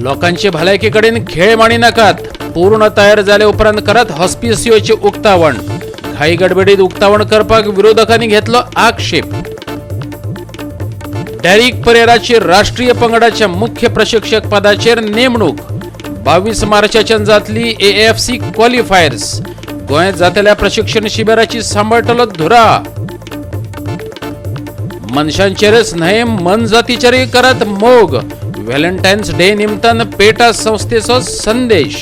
लोकांचे भलायके कडेन खेळ मांडी नाकात. पूर्ण तयार जाले उपरांत करात हॉस्पिसियोचे उक्तावण. घाई गडबडीत उक्तावण करपाक विरोधकांनी घेतलो आक्षेप. डॅरिक परेराची राष्ट्रीय पंगडाच्या मुख्य प्रशिक्षक पदाचेर नेमणूक. 22 मार्चाच्यान जातली एएफसी क्वालिफायर्स. गोंयांत जातल्या प्रशिक्षण शिबिराची सांबाळटलो धुरा. मनशांचेरच न्हय मनजातीचेरय करात मोग. व्हॅलेंटायन्स डे निमतान पेटा संस्थेचो संदेश.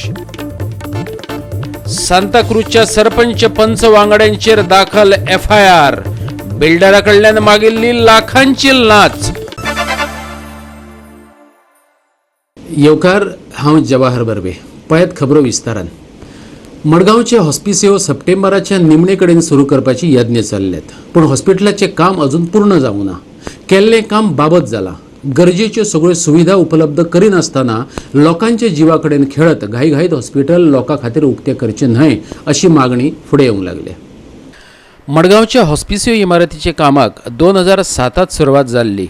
सांताक्रूजच्या सरपंच पंच वांगड्यांचेर दाखल एफआयआर. बिल्डरा कडल्यान मागिल्ली लाखांची लाच. येवकार, हांव जवाहर बर्वे. पळयात खबरो विस्तारान. मडगांवचे हॉस्पिसियो सप्टेंबराच्या निमणे कडेन सुरू करपाची यत्न चल्ल्यात, पूण हॉस्पिटलाचें काम अजून पूर्ण जावंक ना. केल्लें काम बाबत जालां. गरजेच्यो सगळ्यो सुविधा उपलब्ध करिनासतना लोकांच्या जिवा कडेन खेळत घाईघाईत हॉस्पिटल लोकां खातीर उक्तें करचें न्हय अशी मागणी फुडें येवंक लागल्या. मडगांवच्या हॉस्पिसियो इमारतीच्या कामाक 2007 सुरवात जाल्ली.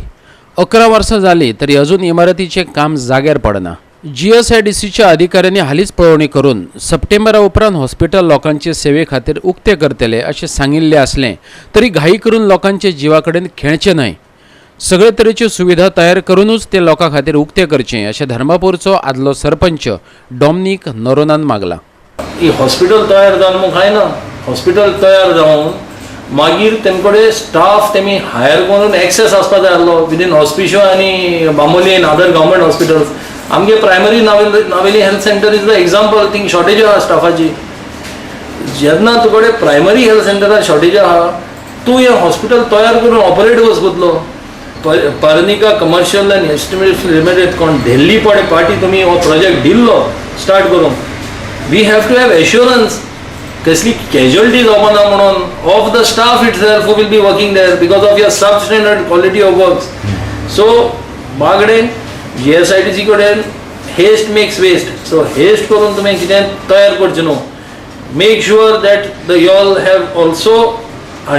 11 वर्सां जालीं तरी अजून इमारतीचें काम जाग्यार पडना. जीएसआयडीसीच्या अधिकाऱ्यांनी हालींच पळोवणी करून सप्टेंबरा उपरांत हॉस्पिटल लोकांचे सेवे खातीर उक्तें करतले अशें सांगिल्लें आसलें तरी घाई करून लोकांच्या जिवा कडेन खेळचें न्हय. सगळे तरेच्यो सुविधा तयार करूनच ते लोकां खातीर उक्तें करचें अशें धर्मापूरचो आदलो सरपंच डॉमनीक नोरोनान मागलां. ही हॉस्पिटल तयार जावन मग कांय ना. हॉस्पिटल तयार जावन मागीर तेम कडेन स्टाफ तेमी हायर करून एक्सेस आसपा जाय आसलो विदीन हॉस्पिशियो आनी बांबोली आनी अदर गव्हर्मेंट हॉस्पिटल्स. आमगे primary Navelim health centre is the example. Thing shortage आहा स्टाफाची. जेन्ना तुकडे प्रायमरी हेल्थ सेंटरार शॉर्टेज आहा, तूं हें हॉस्पिटल तयार करून ऑपरेट कसो करतलो? पारनिका कमर्शियल आनी एस्टिमेशन लिमिटेड कोण दिल्ली पडे पार्टी तुमी हो प्रोजेक्ट दिल्लो स्टार्ट करूंक, we have to have assurance कसली कॅज्युअलिटी जावपा ना म्हणून of the staff itself who will be working there because of your sub standard quality of works. So बागडे जीएसआयडीसी कडेन haste makes waste, so haste करून तुमी कितें तयार करचें न्हू. Make sure that the you all have also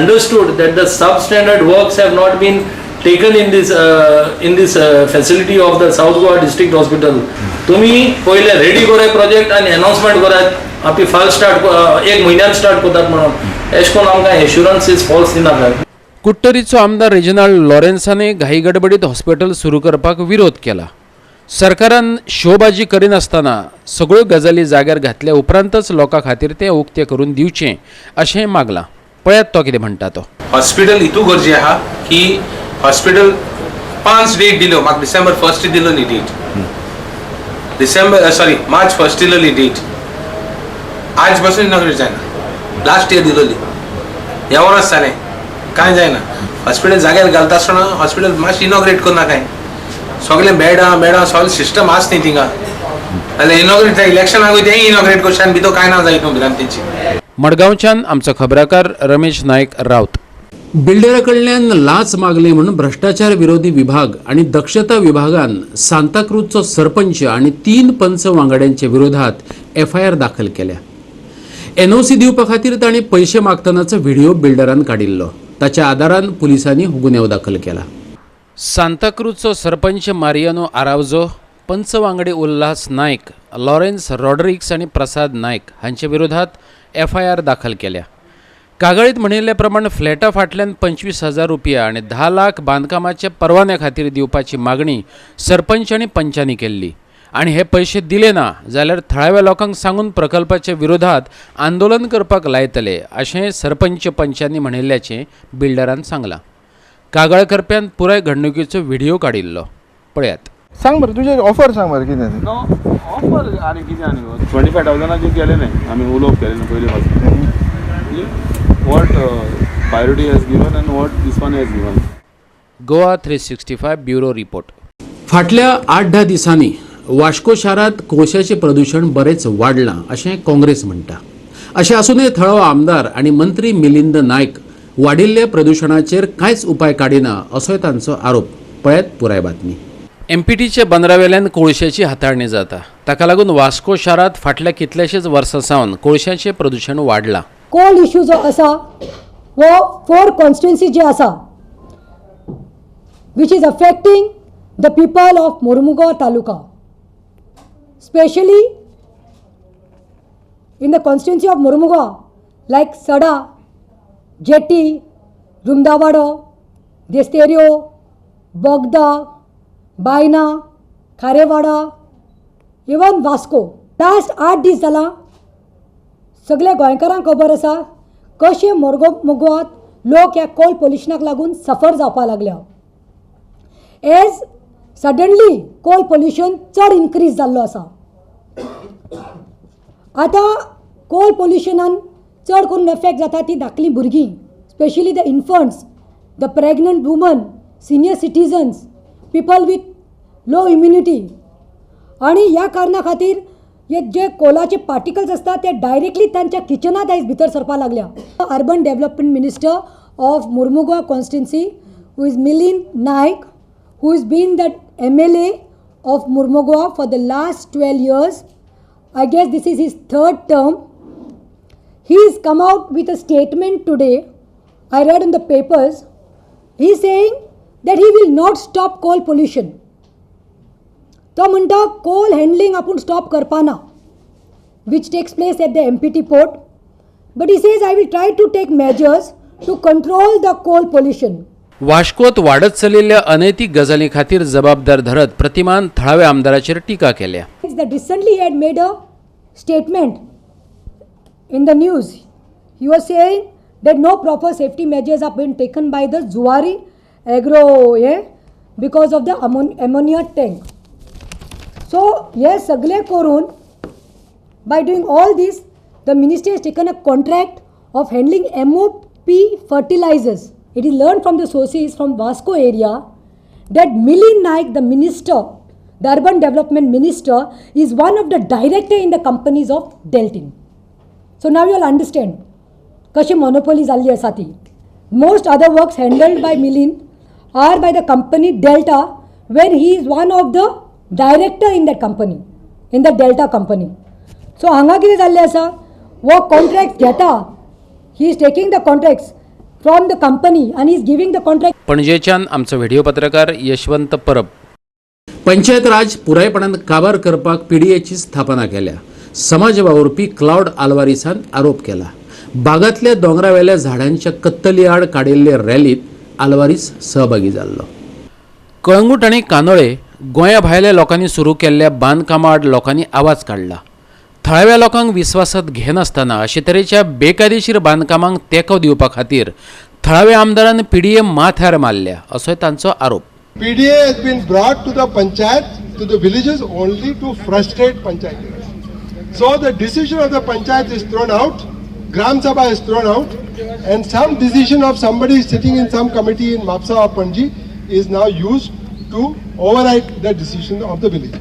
understood that the substandard works have not been taken in this facility of the South Goa District Hospital. तुम्ही पयले ready कराय project आनी अनाउन्समेंट करात आपली फाल स्टार्ट, एक म्हयन्यान स्टार्ट करतात म्हणून. एश कोन आमकां एश्युरन्सीस फॉल्स दिनाकात. कुडटरीचो आमदार रेजिनाल्ड लॉरेन्साने घाई गडबडीत हॉस्पिटल सुरू करपाक विरोध केला. सरकारान शोबाजी करिनासतना सगळ्यो गजाली जाग्यार घातल्या उपरांतच लोकां खातीर तें उक्तें करून दिवचें अशें मागलां. पळयात तो कितें म्हणटा तो. हॉस्पिटल हितू गरजे आहा की हॉस्पिटल 5 डेट दिल्यो म्हाका. डिसेंबर 1 दिलोली डेट, डिसेंबर, सॉरी, मार्च 1 दिलोली डेट. आज पासून इनॉग्रेट जायना. लास्ट इयर दिलोली, ह्या वर्स जालें, कांय जायना. हॉस्पिटल जाग्यार घालता आसतना हॉस्पिटल मातशें इनॉग्रेट करना. कांय सगळें बेडां बेडां सगळें सिस्टम आस न्ही थिंगा. जाल्यार इनॉग्रेट जाय इलेक्शनाक तेंय इनॉग्रेट करचें आनी भितर कांय ना जायत न्हू भिरांतेची. मडगांवच्यान आमचो खबराकार रमेश नायक राऊत. बिल्डरा कडल्यान लाच मागली म्हणून भ्रष्टाचार विरोधी विभाग आणि दक्षता विभागान सांताक्रूजचो सरपंच आणि 3 पंच वांगड्यांच्या विरोधात एफआयआर दाखल केल्या. एनओसी दिवपा खातीर तांणी पयशे मागतनाचो व्हिडिओ बिल्डरान काडिल्लो. ताच्या आदारान पुलिसांनी हो गुन्यांव दाखल केला. सांताक्रूजचो सरपंच मारियानो आरावजो, पंच वांगडी उल्हास नायक, लॉरेन्स रॉड्रिक्स आनी प्रसाद नायक हांचे विरोधात एफआयआर दाखल केल्या. कागाळीत म्हणिल्ले प्रमाण फ्लॅटा फाटल्यान 25,000 रुपया आनी 10 लाख बांदकामाच्या परवान्या खातीर दिवपाची मागणी सरपंच आनी पंचांनी केल्ली आनी हे पयशे दिले ना जाल्यार थळाव्या लोकांक सांगून प्रकल्पाच्या विरोधात आंदोलन करपाक लायतले अशें सरपंच पंचांनी म्हणिल्ल्याचें बिल्डरान सांगलां. कागाळ करप्यान पुराय घडणुकीचो व्हिडिओ काडिल्लो. पळयात. सांग बरं, तुजें ऑफर सांग बरं, कितें तें. नो ऑफर आनी कितें, आनी 25,000 केलें न्ही आमी, उलोवप केलें न्ही पयलीं पासून. What priority has given and what this one has given. Goa 365 bureau report. फाटल्या 8-10 दिसांनी वास्को शारांत कोळशाचें प्रदूशण बरेंच वाडलां अशें काँग्रेस म्हणटा. अशें आसूनय थळावो आमदार आनी मंत्री मिलिंद नायक वाडिल्ल्या प्रदूशणाचेर कांयच उपाय काडिना असोय तांचो आरोप. पळयात पुराय बातमी. एमपीटीच्या बंदरावेल्यान कोळशाची हाताळणी जाता. ताका लागून वास्को शारांत फाटल्या कितल्याशेच वर्सां सावन कोळशाचें प्रदूशण वाडलां. कोल इशू जो आसा हो फोर कॉन्स्टिट्युन्सी जे आसा, which is affecting the people of Mormugao taluka. Specially in the constituency of Mormugao like Sada, jetty, Rundavado, D'Esterio, Bogda, Baina, Kharewada, even Vasco. Last 8 दीस जाला सगल्या गोंयकारांक खबर आसा कशें मोरमुगांवांत लोक ह्या कोल पोल्युशनाक लागून सफर जावपाक लागल्या. एज सडनली कोल पोल्युशन चड इनक्रीज जाल्लो आसा. आतां कोल पोल्युशनान चड करून एफेक्ट जाता ती धाकलीं भुरगीं, specially the infants, the pregnant woman, senior citizens, people with low immunity. आनी ह्या कारणा खातीर हे जे कोलाचे पार्टिकल्स आसता ते डायरेक्टली तांच्या किचनांत आयज भितर सरपाक लागल्या. Urban development minister of Mormugao constituency who is Milind Naik, who is been the MLA of Mormugao for the last 12 years. I guess this is his third term. He has come out with a statement today. I read in the papers. He is saying that he will not stop coal pollution. तो म्हणटा कोल handling आपूण stop करपाना, which takes place at the MPT port. But he says I will try to take measures to control the coal pollution. वाश्कोत वाडत चलिल्ल्या अनैतिक गजाली खातीर जबाबदार धरत प्रतिमान थळाव्या आमदाराचेर टिका केल्या. That recently he had made a statement in the news. He was saying that no proper safety measures have been taken by the Zuari Agro because of the ammonia tank. So हे सगळे करून, by doing all this, the ministry has taken a contract of handling MOP fertilizers. It is learned from the sources from Vasco area that Milind Naik, the minister, the urban development minister, is one of the director in the companies of Deltin. So now you all understand कशी monopoly जाल्ली आसा ती. Most other works handled by Milind are by the company Delta, when he is one of the director in that company, in the Delta company. So हांगा कितें जाल्लें आसा, हो contract घेता, he is taking the contracts from the company आनी is giving the contract. पणजेच्यान आमचो video पत्रकार यशवंत परब. पंचायत राज पुरायपणान काबार करपाक पीडीएची स्थापना केल्या. समाज वावुरपी क्लावड आल्वारीसान आरोप केला. बागांतल्या दोंगरावेल्या झाडांच्या कत्तली आड काडिल्ले रॅलीत आल्वारीस सहभागी जाल्लो. कळंगूट आनी कांदोळे गोंया भायल्या लोकांनी सुरू केल्ल्या बांदकामा आड लोकांनी आवाज काडला. थळाव्या लोकांक विस्वासात घेनासतना अशे तरेच्या बेकायदेशीर बांदकामांक तेंको दिवपा खातीर थळाव्या आमदारान पीडीए माथ्यार मारल्या असोय तांचो आरोप. PDA has been brought to the panchayat, to the villages only to frustrate panchayat. So the decision of the panchayat is thrown out, Gram Sabha is thrown out, and some decision of somebody sitting in some committee in Mapsa or Panji is now used to override the decision of the village.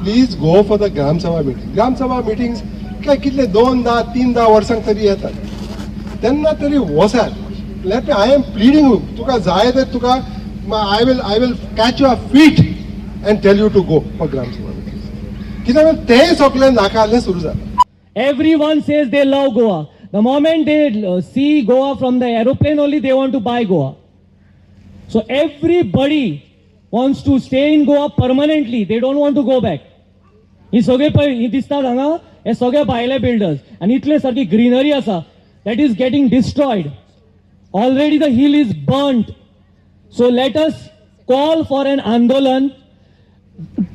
Please go for the Gram Sabha meeting. Gram Sabha meetings काय कितले 2दा 3दा वर्सांक तरी येतात, तेन्ना तरी वसात. Let me, I am pleading you, तुका जाय तर तुका I will catch your feet and tell you to go for Gram Sabha meetings. कित्याक तें सगळें नाका जाल्लें सुरू जाता. Everyone says they love Goa. The moment they see Goa from the aeroplane only, they want to buy Goa. So everybody wants to stay in Goa permanently. They don't want to go back. ही सगळे पळय ही दिसतात हांगा, हे सगळे भायले builders आनी इतले सारकी ग्रीनरी आसा that is getting destroyed. Already the hill is burnt. So let us call for an andolan.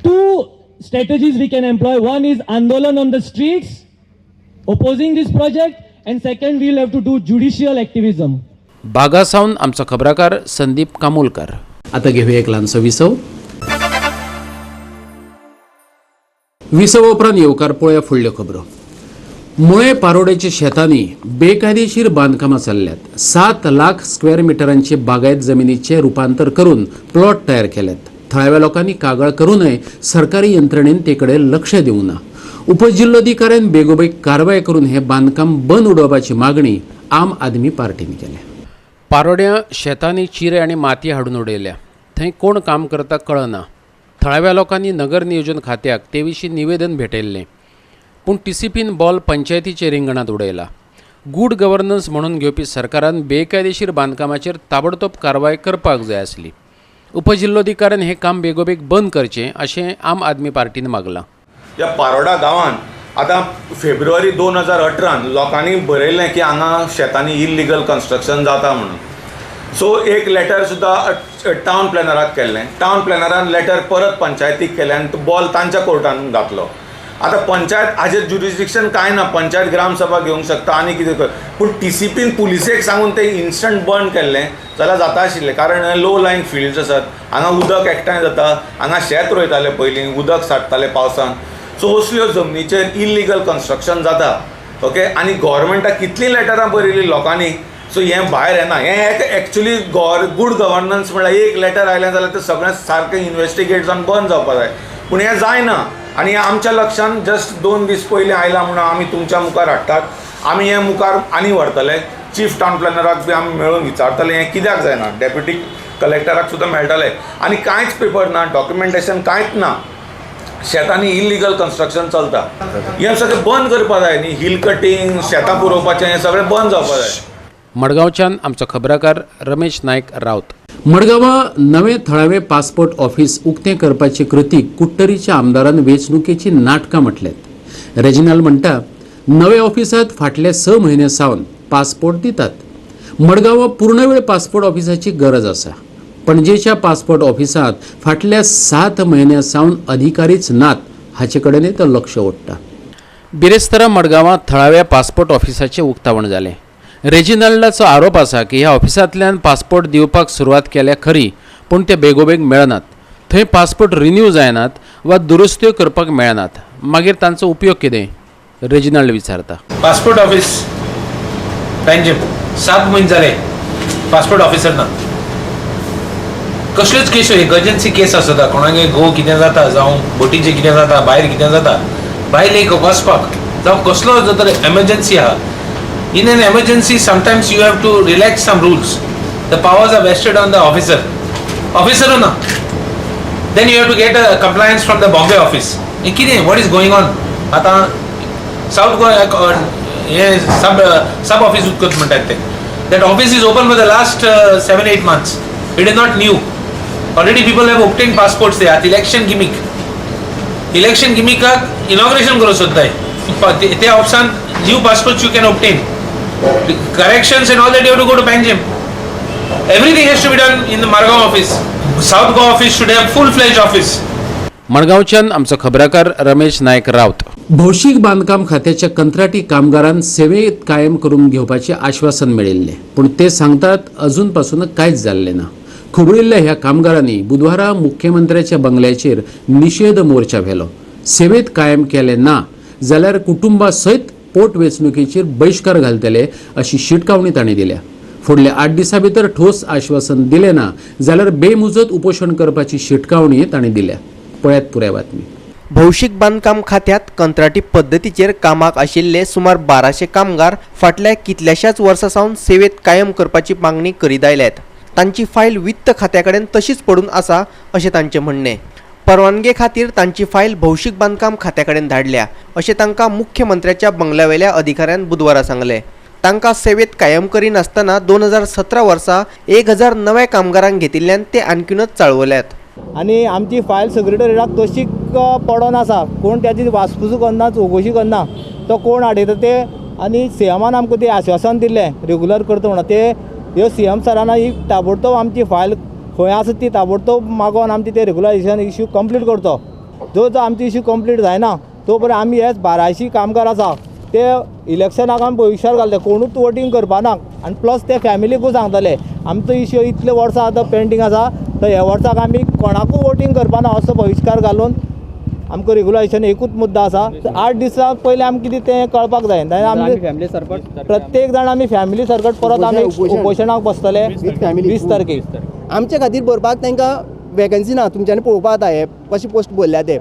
Two strategies we can employ. One is andolan on the streets opposing this project, and second, we will have to do judicial activism. Baga सावन आमचो खबराकार संदीप कामोलकर. आता घेऊया एक ल्हानसो विसव. विसवा उपरांत येवकार पळोवया फुडल्यो खबरो. मुळे पारोडेच्या शेतांनी बेकायदेशीर बांदकामां चल्ल्यात. 7 लाख स्क्वेअर मिटरांचे बागायत जमिनीचे रुपांतर करून प्लॉट तयार केल्यात. थळाव्या लोकांनी कागाळ करूनय सरकारी यंत्रणेन ते कडेन लक्ष दिवंक ना. उपजिल्लोधिकाऱ्यान बेगोबेग कारवाय करून हे बांदकाम बंद उडोवपाची मागणी आम आदमी पार्टीन केल्या. पारोड्या शेतांनी चिरे आनी माती हाडून उडयल्या. थंय कोण काम करता कळना. थळाव्या लोकांनी नगर नियोजन खात्याक ते विशीं निवेदन भेटयल्लें, पूण टीसीपीन बॉल पंचायतीचे रिंगणांत उडयला. गूड गव्हर्नन्स म्हणून घेवपी सरकारान बेकायदेशीर बांदकामाचेर ताबडतोब कारवाय करपाक जाय आसली. उपजिल्लोधिकाऱ्यान हें काम बेगोबेग बंद करचें अशें आम आदमी पार्टीन मागलां. ह्या पारोडा गांवांत आतां फेब्रुवारी 2018 लोकांनी बरयलें की हांगा शेतांनी इल्लिगल कन्स्ट्रक्शन जाता म्हणून. सो एक लेटर सुद्दां टावन प्लॅनराक केल्लें. टावन प्लॅनरान लेटर परत पंचायतीक केलें आनी तो बॉल तांच्या कोर्टान घातलो. आतां पंचायत हाजेर ज्युरिस्डिक्शन कांय ना, पंचायत ग्रामसभा घेवंक शकता आनी कितें कर, पूण टीसीपीन पुलिसेक सांगून तें इन्स्टंट बंद केल्लें जाल्यार जाता आशिल्लें. कारण हे लो लायंग फिल्ड्स आसात, हांगा उदक एकठांय जाता, हांगा शेत रोयताले पयलीं, उदक साठतालें पावसान. सो असल्यो जमनीचेर इल्लिगल कन्स्ट्रक्शन जाता. ओके, आनी गव्हर्मेंटाक कितलीं लेटरां बरयलीं लोकांनी, सो हें भायर येना. हें एक एक्चुली गूड गव्हर्नन्स म्हणल्यार एक लेटर आयलें जाल्यार तें सगळें सारकें इन्वेस्टिगेट जावन बंद जावपा जाय, पूण हें जायना. आनी हें आमच्या लक्षान जस्ट 2 दीस पयलीं आयलां म्हणून आमी तुमच्या मुखार हाडटात. आमी हें मुखार आनी व्हरतले, चीफ टावन प्लॅनराक बी आमी मेळून विचारतले हें कित्याक जायना, डेप्युटी कलेक्टराक सुद्दां मेळटले. आनी कांयच पेपर ना, डॉक्युमेंटेशन कांयच ना, शेतांनी इल्लिगल कन्स्ट्रक्शन चलता. हें सगळें बंद करपा जाय न्ही, हिल कटींग, शेतां पुरोवपाचें हें सगळें बंद जावपा जाय. मडगांवच्यान आमचो खबराकार रमेश नायक रावत. मडगांवां नवें थळावें पासपोर्ट ऑफिस उक्तें करपाची कृती कुडटरीच्या आमदारान वेंचणुकेची नाटकां म्हटल्यात. रेजिनाल्ड म्हणटा, नवे ऑफिसांत फाटले 6 म्हयने सावन पासपोर्ट दितात. मडगांवां पूर्णवेळ पासपोर्ट ऑफिसाची गरज आसा. पणजेच्या पासपोर्ट ऑफिसांत फाटल्या 7 म्हयन्यां सावन अधिकारीच नात, हाचे कडेनय तो लक्ष ओडटा. बिरेस्तारा मडगांवां थळाव्या पासपोर्ट ऑफिसाचें उक्तावण जालें. रेजिनाल्डाचो आरोप आसा की ह्या ऑफिसांतल्यान पासपोर्ट दिवपाक सुरवात केल्या खरी, पूण ते बेगोबेग मेळनात. थंय पासपोर्ट रिन्यू जायनात वा दुरुस्त्यो करपाक मेळनात, मागीर तांचो उपयोग कितें? रेजिनाल्ड विचारता. पासपोर्ट ऑफिस पेंजीम 7 म्हयने जाले पासपोर्ट ऑफिसर ना. कसल्योच केसो इमर्जन्सी केस आसता, कोणागे घोव कितें जाता, जावं बोटीचें कितें जाता, भायर कितें जाता, बायलेक वचपाक जावं कसलो जर एमर्जन्सी आहा. In an emergency sometimes you have to relax some rules. The powers are vested on the officer. ऑफिसरू ना, then you have to get a compliance from the Bombay office. हें कितें, what is going on? आतां south Goa हें सब सब office उदकत म्हणटात ते. That office is open for the last 7-8 months. It is not new. Already people have obtained passports there. आतां election गिमीक, election गिमिकाक inauguration करूंक सोदताय. त्या ऑफिसान new passports you can obtain, corrections and all that you have to go to Panjim. Everything has to be done in the Margao office. South Goa office should have full fledged office. मडगांवच्यान आमचो खबराकार रमेश नायक रावत. भौशीक बांदकाम खात्याच्या कंत्राटी कामगारांक सेवेत कायम करून घेवपाचें आश्वासन मेळिल्लें, पूण ते सांगतात अजून पासून कांयच जाल्लें ना. खुबळिल्ल्या ह्या कामगारांनी बुधवारा मुख्यमंत्र्याच्या बंगल्याचेर निशेध मोर्चा व्हेलो. सेवेत कायम केले ना जाल्यार कुटुंबा सयत पोटवेंचणुकेचेर बहिश्कार घालतले अशी शिटकावणी तांणी दिल्या. फुडल्या 8 दिसां भितर ठोस आश्वासन दिलें ना जाल्यार बेमुजत उपोशण करपाची शिटकावणी तांणी दिल्या. पळयात पुराय बातमी. भौशीक बांदकाम खात्यांत कंत्राटी पद्दतीचेर कामाक आशिल्ले सुमार 1200 कामगार फाटल्या कितल्याशाच वर्सां सावन सेवेत कायम करपाची मागणी करीत आयल्यात. तांची फायल वित्त खात्या कडेन तशीच पडून आसा अशें तांचें म्हणणें. परवानगे खातीर तांची फायल भौशीक बांदकाम खात्या कडेन धाडल्या अशें तांकां मुख्यमंत्र्याच्या बंगल्यावेल्या अधिकाऱ्यान बुधवारा सांगलें. तांकां सेवेत कायम करिनासतना 2017 वर्सा 1000 नव्या कामगारांक घेतिल्ल्यान ते आणखीनच चाळवल्यात. आनी आमची फायल सेक्रेटरीक तशीच पडोन आसा, कोण त्याची वासपूस करना, चवकशी करना, तो कोण हाडयता ते. आनी सीएमान आमकां तें आश्वासन दिल्लें रेगुलर करता म्हणून, ते ह्यो सीएम सरान ही ताबडतोब आमची फायल खंय आसा ती ताबडतोब मागोन आमची ते रेगुलरायजेशन इश्यू कंप्लीट करचो. जो जो आमची इश्यू कंप्लीट जायना तो पर्यंत आमी हेच 1200 कामगार आसा ते इलेक्शनाक आमी बहिश्कार घालतले, कोणूच वोटींग करपाना. आनी प्लस ते फॅमिलीकूय सांगतले आमचो इश्यू इतले वर्सां आतां पेंडींग आसा, तर ह्या वर्साक आमी कोणाकूय वोटींग करपाना असो बहिश्कार घालून आमकां रेगुलरायजेशन एकूच मुद्दो आसा. 8 दिसां पयलीं आमकां कितें तें कळपाक जाय. आमी प्रत्येक जाण आमी फॅमिली सरकट परत आमी उपोशणाक बसतले 20 तारखेक. आमचे खातीर भरपाक तांकां वेकन्सी ना, तुमच्यांनी पळोवपाक जाता हे कशे पोस्ट भरल्या ते.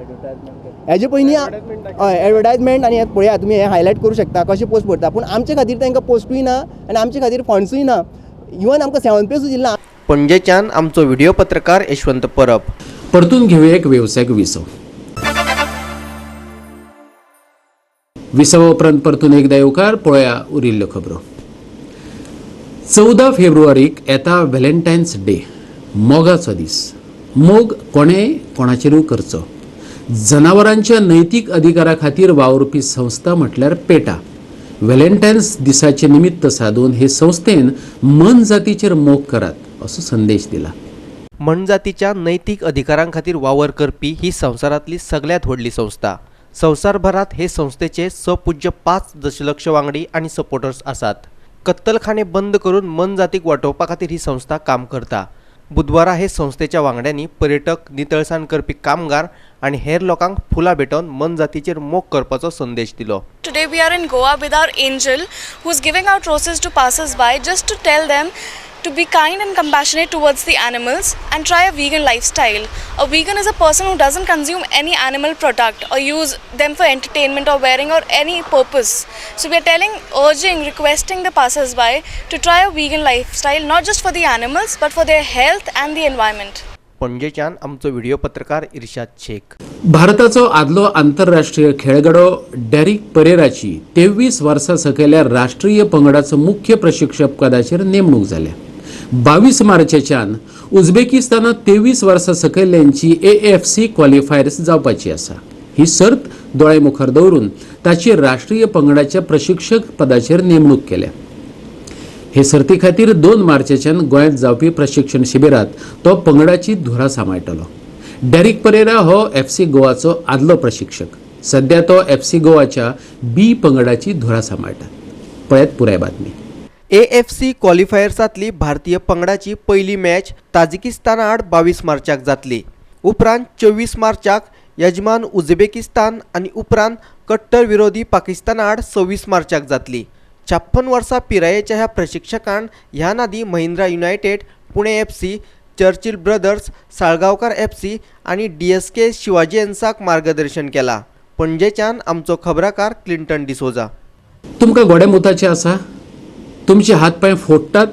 हेजे पयलीं हय एडवर्टायजमेंट आनी हें पळयात तुमी, हें हायलायट करूं शकता कशें पोस्ट भरता, पूण आमचे खातीर तांकां पोस्टूय ना आनी आमचे खातीर फंड्सूय ना. इवन आमकां 7 पे सुद्दां दिला. पणजेच्यान आमचो व्हिडिओ पत्रकार यशवंत परब. परतून घेवया एक वेवसायीक विसव. विसवा उपरांत परतून एकदा येवकार. पळया उरिल्ल्यो खबरो. 14 फेब्रुवारीक येता व्हॅलेंटायन्स डे, मोगाचो दीस. मोग कोणेय कोणाचेरूय करचो. जनावरांच्या नैतीक अधिकारा खातीर वावुरपी संस्था म्हटल्यार पेटा. व्हॅलेंटायन्स दिसाचे निमित्त सादून हे संस्थेन मनजातीचेर मोग करात असो संदेश दिला. मनजातीच्या नैतीक अधिकारां खातीर वावर करपी ही संवसारांतली सगळ्यांत व्हडली संस्था. संवसारभरांत हे संस्थेचे 6.5 दशलक्ष वांगडी आनी सपोर्टर्स आसात. कत्तलखाने बंद करून मनजातीक वाटोवपा खातीर ही संस्था काम करता. बुधवारा हे संस्थेच्या वांगड्यांनी पर्यटक, नितळसाण करपी कामगार आनी हेर लोकांक फुलां भेटोवन मनजातीचेर मोग करपाचो संदेश दिलो. Today we are in Goa with our angel who is giving out roses to passers-by just to tell them to be kind and compassionate towards the animals and try a vegan lifestyle. A vegan is a person who doesn't consume any animal product or use them for entertainment or wearing or any purpose. So we are telling, urging, requesting the passers-by to try a vegan lifestyle, not just for the animals but for their health and the environment. पणजेच्यान आमचो video पत्रकार इर्शाद शेख. भारताचो आदलो आंतरराष्ट्रीय खेळगडो Derek परेराची 23 वर्सां सकयल्या राष्ट्रीय पंगडाचो मुख्य प्रशिक्षक पदाचेर नेमणूक जाल्या. 22 मार्चेच्यान उझबेकिस्तानात 23 वर्सां सकयल्ल्यांची AFC क्वालिफायर्स जावपाची आसा. ही सर्त दोळे मुखार दवरून ताची राष्ट्रीय पंगडाच्या प्रशिक्षक पदाचेर नेमणूक केल्या. हे सर्ती खातीर 2 मार्चेच्यान गोंयांत जावपी प्रशिक्षण शिबिरात तो पंगडाची धुरा सांबाळटलो. डॅरिक परेरा हो FC गोवाचो आदलो प्रशिक्षक. सध्या तो FC गोवाच्या बी पंगडाची धुरा सांबाळटा. पळयात पुराय बातमी. AFC क्वालिफायर्सांतली भारतीय पंगडाची पयली मॅच ताजिकिस्ताना आड 22 मार्चाक जातली. उपरांत 24 मार्चाक यजमान उझबेकिस्तान आनी उपरांत कट्टर विरोधी पाकिस्ताना आड 26 मार्चाक जातली. 56 वर्सां पिरायेच्या ह्या प्रशिक्षकान ह्यान आदीं Mahindra United, Pune FC, Churchill Brothers, Salgaocar FC आनी DSK शिवाजीयन्साक मार्गदर्शन केलां. पणजेच्यान आमचो खबराकार क्लिंटन डिसोजा. तुमकां गोडेमुताचें आसा? तुमचे हात पांय फोडटात?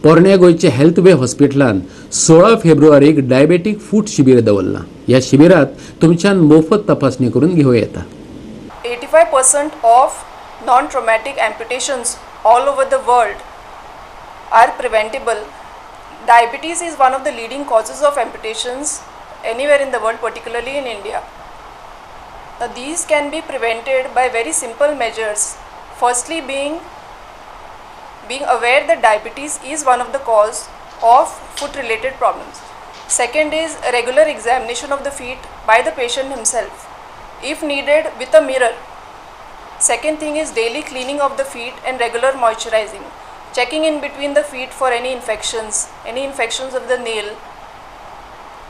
पोरण्या गोंयच्या हेल्थ वे हॉस्पिटलान 16 फेब्रुवारीक डायबेटीक फूट शिबीर दवरलां. ह्या शिबिरात तुमच्यान मोफत तपासणी करून घेवं येता. 85% of non-traumatic amputations all over the world are preventable. Diabetes is one of the leading causes of amputations anywhere in the world, particularly in India. Now, these can be prevented by very simple measures. Firstly, being aware that diabetes is one of the cause of foot related problems. Second is regular examination of the feet by the patient himself, if needed with a mirror. Second thing is daily cleaning of the feet and regular moisturizing. Checking in between the feet for any infections of the nail,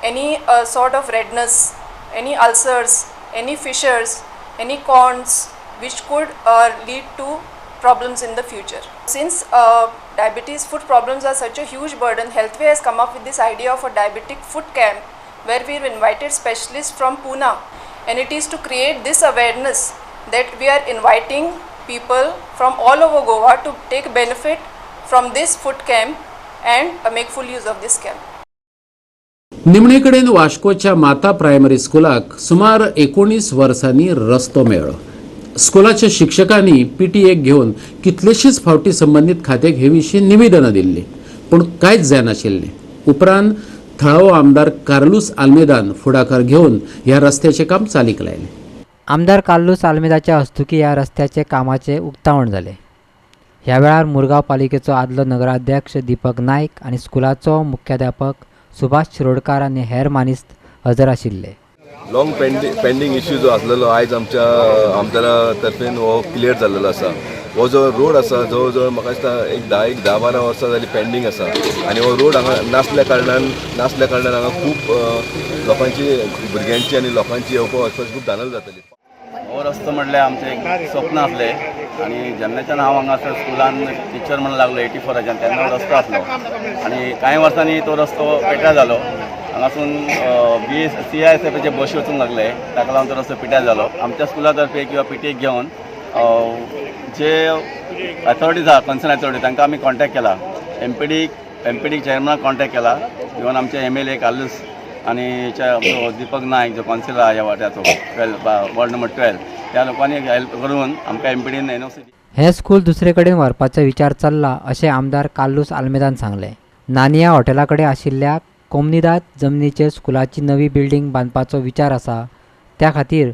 any sort of redness, any ulcers, any fissures, any corns, which could lead to problems in the future. Since diabetes foot problems are such a huge burden, Healthway has come up with this idea of a diabetic foot camp where we have invited specialists from Pune, and it is to create this awareness that we are inviting people from all over Goa to take benefit from this foot camp and make full use of this camp. निमणे कडेन वास्कोच्या माता primary स्कुलाक सुमार 19 वर्सांनी रस्तो मेळ्ळो. स्कुलाच्या शिक्षकांनी PTA घेवन कितलेशीच फावटी संबंदीत खात्याक हे विशीं निवेदनां दिल्लीं, पूण कांयच जायनाशिल्लें. उपरांत थळावो आमदार कार्लूस आल्मेदान फुडाकार घेवन ह्या रस्त्याचें काम चालीक लायलें. आमदार कार्लूस आल्मेदाच्या हस्तुकी ह्या रस्त्याचे कामाचें उक्तावण जालें. ह्या वेळार मुरगांव पालिकेचो आदलो नगराध्यक्ष दीपक नायक आनी स्कुलाचो मुख्याध्यापक सुभाष शिरोडकार आनी हेर मानिस्त हजर आशिल्ले. लॉंग पेंडींग इश्यू जो आसलेलो आयज आमच्या आमदारा तर्फेन हो क्लियर जाल्लेलो आसा. हो जो रोड आसा जवळ जवळ म्हाका दिसता एक 10-12 वर्सां जाली पेंडींग आसा आनी हो रोड हांगा नासल्या कारणान हांगा खूब लोकांची, भुरग्यांची आनी लोकांची येवपा वचपाची खूब धानल जातली. हो रस्तो म्हणल्यार आमचें एक स्वप्न आसलें आनी जेन्नाच्यान हांव हांगासर स्कुलान टिचर म्हणून लागलो 84 तेन्ना रस्तो आसलो आनी कांय वर्सांनी तो रस्तो पेट्यार जालो. हांगासून CISFचे बशी वचूंक लागले, ताका लागून तो रस्तो पिट्यार जालो. आमच्या स्कुला तर्फे किंवा PTA घेवन जे अथॉरिटीज आहा, कन्सर्न अथॉरिटी, तांकां आमी कॉन्टेक्ट केला. MPD चेअरमॅनाक कॉन्टेक्ट केला, इवन आमचे MLA Carlos आनी दीपक नायक जो कौन्सिलर आहा ह्या वाट्याचो 12 वॉर्ड नंबर 12, त्या लोकांनी हेल्प करून आमकां MPDन NOC. हें स्कूल दुसरे कडेन व्हरपाचो विचार चल्ला अशें आमदार कार्लूस आल्मेदान सांगलें. नानिया हॉटेला कडेन आशिल्ल्या कोमनिदाद जमनीचेर स्कुलाची नवी बिल्डींग बांदपाचो विचार आसा, त्या खातीर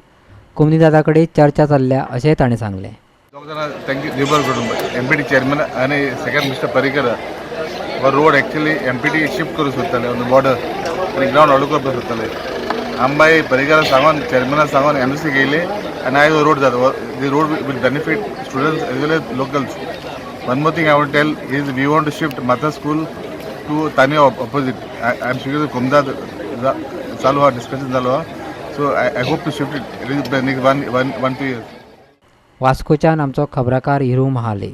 कोमनिदादा कडेन चर्चा चल्ल्या अशेंय ताणें सांगलें. दोग जाणां thank you निबर करून एम पी टी चेअरमॅन आनी सेकंड मिस्टर पर्रीकर. हो road actually MPT shift करूंक सोदताले ऑन the border आनी ग्रावंड व्हडलो करपाक सोदताले. आमबाई पर्रीकरा सांगून, चेअरमॅना सांगून एमसी गेले आनी आयज हो रोड जाता. The road will benefit students as well as locals. One more thing I want tell is we want to shift Matha School to Tania opposite. I am sure कोमदाद चालू आहा, डिस्कशन चालू आहा, so I hope to shift it in next 1-2 years. वास्कोच्यान आमचो खबराकार Hiru Mahale.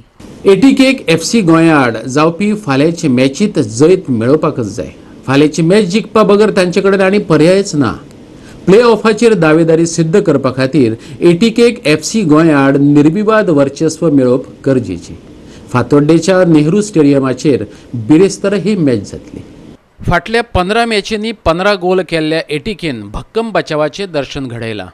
एटीकेक FC गोंया आड जावपी फाल्यांचे मॅचीत जैत मेळोवपाकच जाय. फाल्यांची मॅच जिखपा बगर तांचे कडेन आनी पर्यायच ना. प्ले ऑफाचेर दावेदारी सिद्ध करपा खातीर एटीकेक एफसी गोंया आड निर्विवाद वर्चस्व मेळोवप गरजेचें. फातोड्डेच्या नेहरू स्टेडियमाचेर बिरेस्तारा ही मॅच जातली. फाटल्या 15 मॅचींनी 15 गोल केल्ल्या एटीकेन भक्कम बचावाचें दर्शन घडयलां.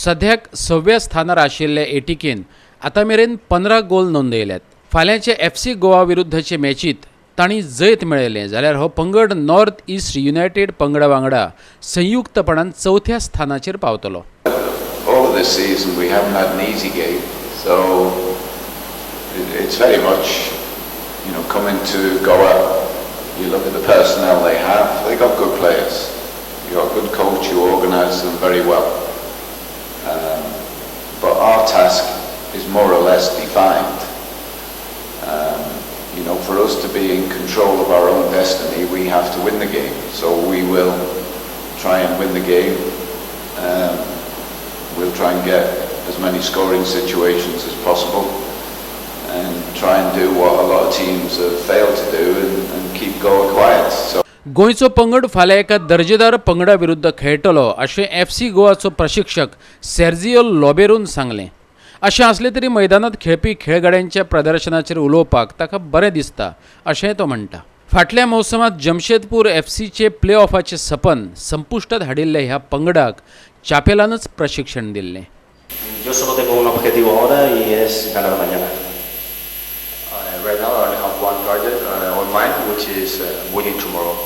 सध्याक सव्या स्थानार आशिल्ल्या एटीकेन आतां मेरेन 15 गोल नोंदयल्यात. फाल्यांचे एफसी गोवा विरुद्धचे मॅचीत तांणी जैत मेळयलें जाल्यार हो पंगड नॉर्थ ईस्ट युनायटेड पंगडा वांगडा संयुक्तपणान चवथ्या स्थानाचेर पावतलो. All of this season we haven't had an easy game, so it's very much coming to Goa, you look at the personnel they have, they got good players. You got a good coach who organises them very well. But our task is more or less defined. For us to be in control of our own destiny, we have to win the game. So we will try and win the game. We'll try and get as many scoring situations as possible and try and do what a lot of teams have failed to do and keep Goa quiet. So गोंयचो पंगड फाल्यां एका दर्जेदार पंगडा विरुद्ध खेळटलो अशें FC गोवाचो प्रशिक्षक सेर्जियो लोबेरून सांगलें. अशें आसलें तरी मैदानांत खेळपी खेळगड्यांच्या प्रदर्शनाचेर उलोवपाक ताका बरें दिसता अशेंय तो म्हणटा. फाटल्या मोसमात जमशेदपूर एफसीचे प्ले ऑफाचें सपन संपुश्टात हाडिल्ल्या ह्या पंगडाक चापेलानच प्रशिक्षण दिल्लें. Yo solo tengo un objetivo ahora y es ganar mañana. Right now I only have one target on mind, which is winning tomorrow.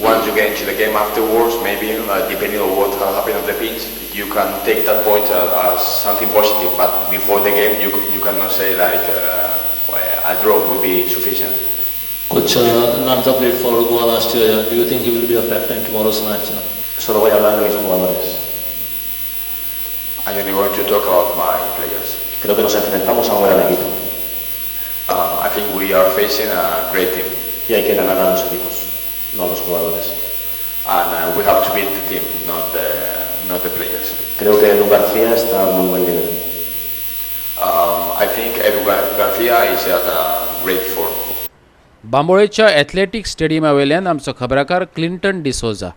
Once you get into the game afterwards, maybe depending on what has happened on the pitch, you can take that point as something positive. But before the game, you cannot say like, well, a draw would be sufficient. Coach, Nanza played for Goa last year. Do you think he will be a factor in tomorrow's match? Solo voy a hablar de mis jugadores. I'm only going to talk about my players. Creo que nos enfrentamos a un gran equipo. I think we are facing a great team. Y hay que ganar a los equipos, no a los jugadores. And we have to beat the team, not the players. Creo que Edu García está a muy buen nivel. I think Edu Garcia is at a great form. बांबोळेच्या athletic स्टेडियमा वयल्यान आमचो खबराकार Clinton D'Souza.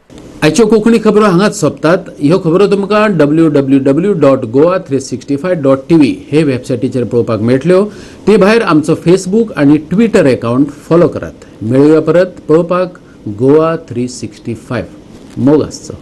आयच्यो कोंकणी खबरो हांगाच सोंपतात. ह्यो खबरो तुमकां www.goa365.tv हे वेबसायटीचेर पळोवपाक मेळटल्यो. ते भायर आमचो फेसबूक आनी ट्विटर अकावंट फॉलो करात. मेळुया परत पळोवपाक गोवा 365. मोग आसचो.